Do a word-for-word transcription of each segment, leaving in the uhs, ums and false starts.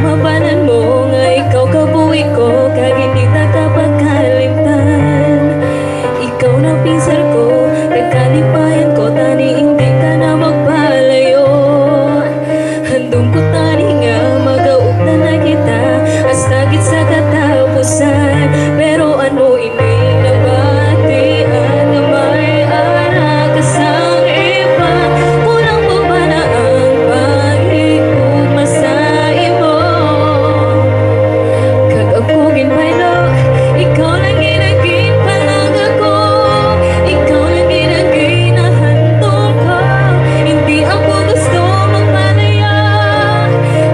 Mabanan mo nga ikaw kabuhi ko, kag hindi ta ka pagkalimtan. Ikaw na pinsar ko, kag kalipayan ko, tani hindi ka na magpalayo. Handom ko tani nga magaupdan na kita hasta gid sa katapusan. Pero ano ini nabatian nga may ara ka sang iban? Kulang pa ba na ang paghigugma sa imo? Kag ako ginbaylo, ikaw lang gid ang ginpalangga ko, ikaw lang gid ang ginahandom ko. Hindi ako gusto magpalaya,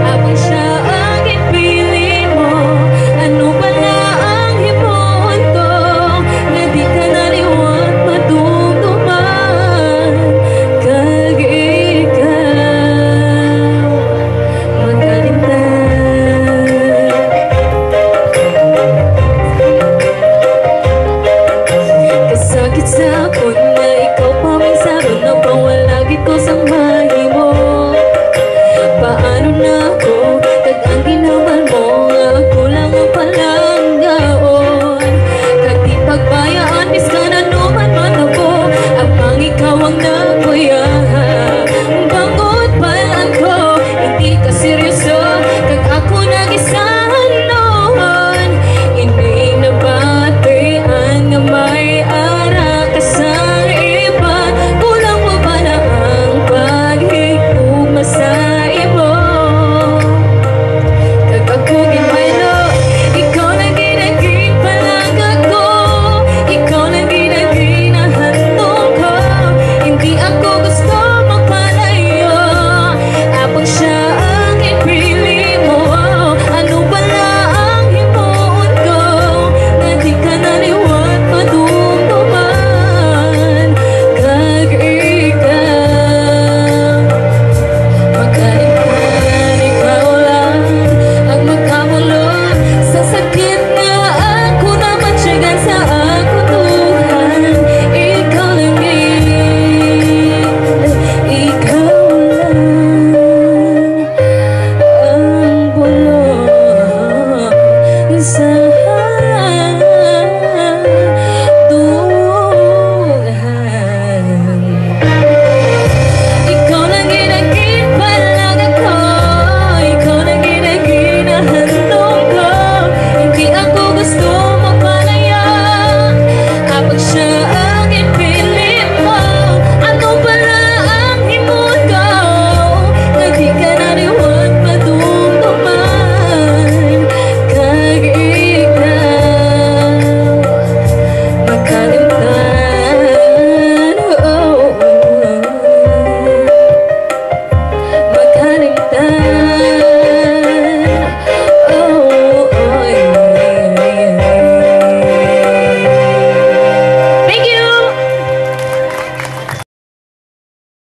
habang siya ang ginpili mo. Ano bala ang himuon ko, nga di ka na liwat madumduman? Kag ikaw makalimtan. Kasakit sa akon nga ikaw pa man sa akon nagpawala gid ko sang mahimo. Paano na ako kag ang ginhambal mo nga ako lang ang palanggaon? Kag di pagbayaan bisan ano man matabo, apang ikaw ang nagkuyaha. Bangod balaan ko, hindi ka seryoso, kag ako nagisahan nun. Ini nabatian nga may ara ka sang iban, kulang pa bala ang paghigugma sa imo? Kag ako ginbaylo, ikaw lang gid ang ginpalangga ko, ikaw lang gid ang ginahandom ko. Hindi ako gusto magpalayo, apang siya ang ipili mo. Ano bala ang himuon ko, nga di ka na liwat madumduman? Kag ikaw makalimtan, ikaw lang ang makabulong sa sakit nga ako namatyagan sa akon duhan. Ikaw lang gid, ikaw lang ang bulong sa duhan. Ikaw lang gid ang ginpalangga ko, ikaw lang gid ang ginahandom ko. Hindi ako gusto magpalaya, apang siya ang ipili mo. Ano bala ang himuon ko, nga di ka na liwat madumduman? Kag ikaw makalimtan, oh, oh, oh. Makalimtan,